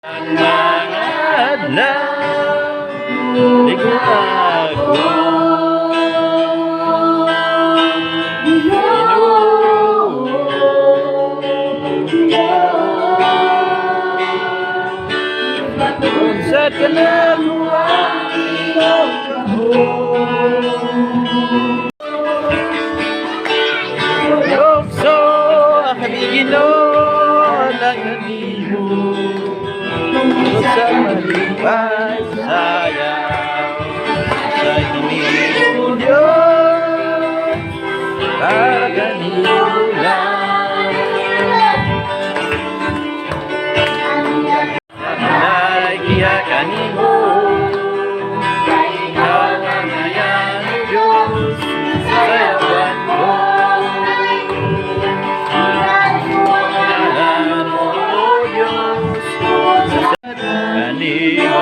Ang mga adlaw, ligo ako. Ginoo. Sa kanaguan imong kamot. Yokso ang Ginoo lang kanimo sa malipay sayaw sa hinimo, Diyos, para kanimo lang. Ay giya kanimo, ikaw ang ayan, Diyos, sayawan ko. Ngalan mo, O Diyos, kanimo.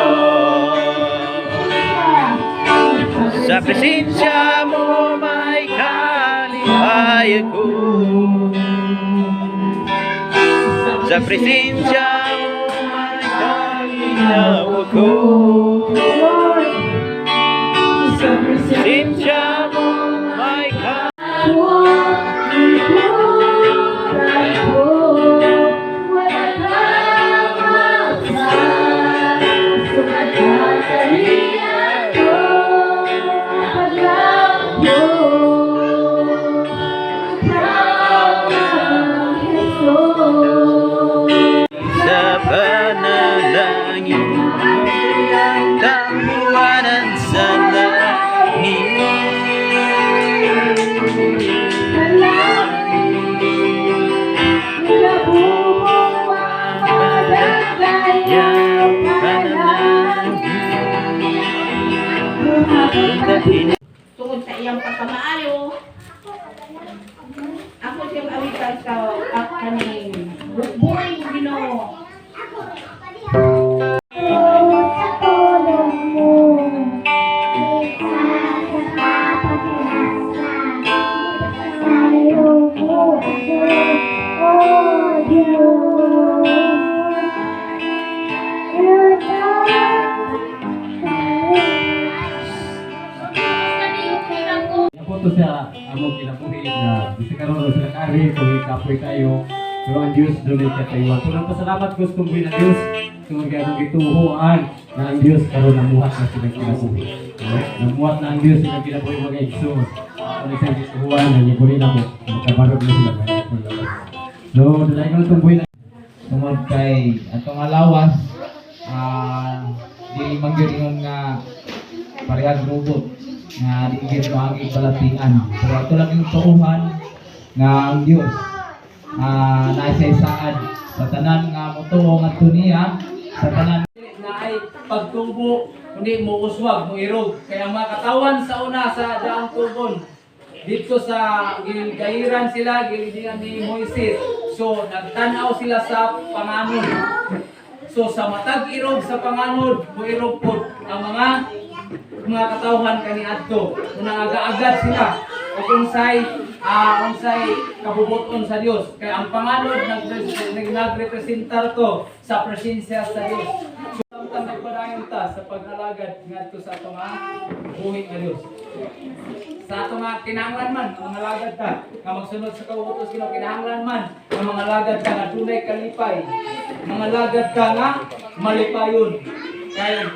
Sa presensya mo may kalipay ko. Sa presensya mo may kalinaw ko. Sa presensya mo may Sa panalangin, tawanan sa langit. Panalangin. Tungod sa iyang pagkamaayo. Ako siyang awitan sa at kaning buhay, Ginoo. Sa tulong mo, sa Sayo mo ako, O Diyos. Ako to sa among kinabuhi na bisag karon sila kari kung kapoy kayo, pero ang Dios dunay katayuan. Pero pasalamat ko sa tunggoy ng Dios tungod kay among gituohan na ang Dios karon namuhat na silang kinabuhi. No? Namuhat na ang Dios silang kinabuhi, mga igsoon. Ako na sa gituohan na gibuli na mo makabarog na sila mga lawas. So, dalayan ko na tunggoy na Tungod kay atong lawas, dili man gyud ingon nga parehag robot nga di gyud maagi balatian, pero ato lang yung tuuhan nga ang Dios naa say saad sa tanan nga motuo ngadto niya, sa tanan. Na ay pagtubo kundi mo uswag mo irog kaya mga katawan sa una sa daang tubon dito sa gilgayiran sila, gilidingan ni Moises. So nagtanaw sila sa panganod. So sa matag irog sa panganod, moirog pod ang mga katawhan kaniadto. Unang aga-agad sila o unsay kabubuton sa Dios, kay ang panganod nagrepresentar to sa presensya sa Dios. So samtang nagpadayon ta sa pag-alagad ngadto sa atong buhi nga Dios, sa ato nga kinahanglan man nga mga alagad ta nga magsunod sa kautos Ginoo, kinahanglan man nga mga alagad ka nga dunay kalipay, mga alagad ka nga malipayon, kay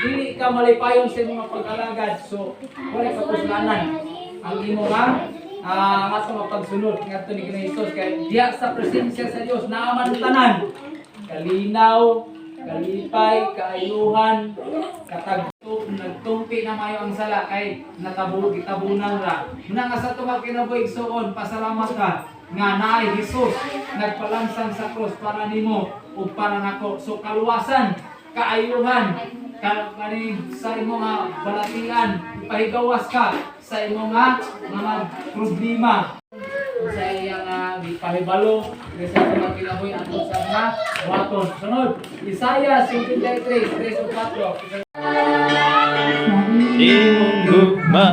dili ka malipayon sa imong pag-alagad, so wala ka puslanan ang imo nga ato nga pagsunod ngadto ni Ginoong Hesus, kay diya sa presensya sa Dios naa man tanan: kalinaw, kalipay, kaayuhan, katagto, nagtumpi na mayo ang sala kay natabo gitabunan ra. Muna nga sa atong kinabuhi, igsuon, pasalamat ka nga naay Hesus nagpalansang sa krus para nimo ug para nako. So kaluwasan, kaayuhan, ka kani sa imo nga balatian, ipahigawas ka sa imo nga mga problema sa iyang gipahibalo sa atong kinabuhi atong sa mga buhaton. Sunod, Isaiah 53, 3 ug 4. Imong gugma.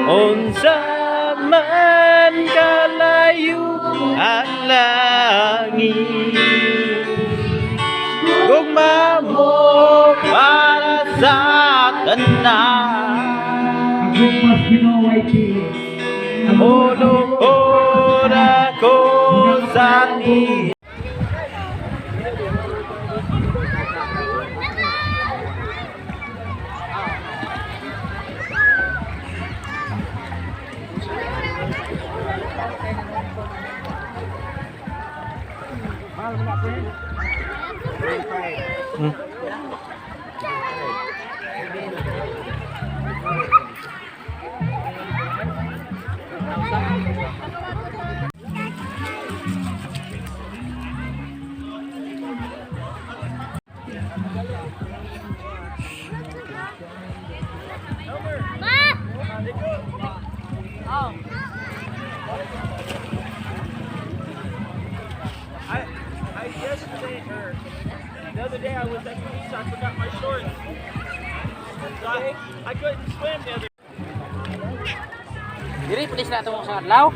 Unsa man kalayo ang langit. na. Ang gugmas Ginoo ay dili. Muluhod ako sa ti. I yesterday or the other day I was at the beach. I forgot my shorts, so I couldn't swim the other. Diri pulis na itong sa adlaw.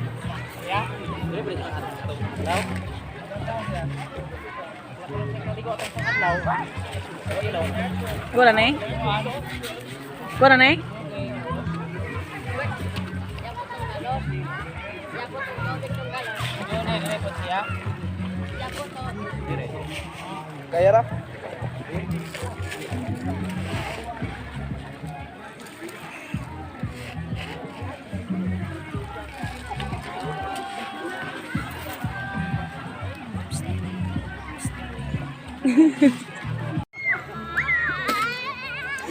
Diri pulis na itong adlaw. Wala na eh. Wala na eh. Kaya ra?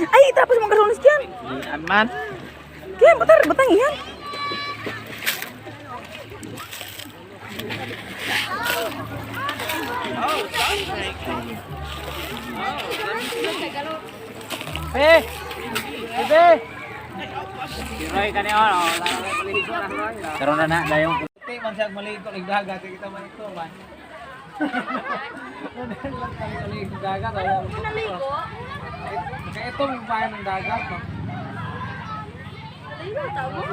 Ay, tapos mong karoon kiyan. Aman. Kiyan, batar, batang iyan. Be! Bebe! Roy kani oh. Karon na na dayong Puti man siya maligo lig dagat kita man ito man. Maligo dagat ayaw. Naligo? Kaya ito may bayan ng dagat. No? Naligo, tao.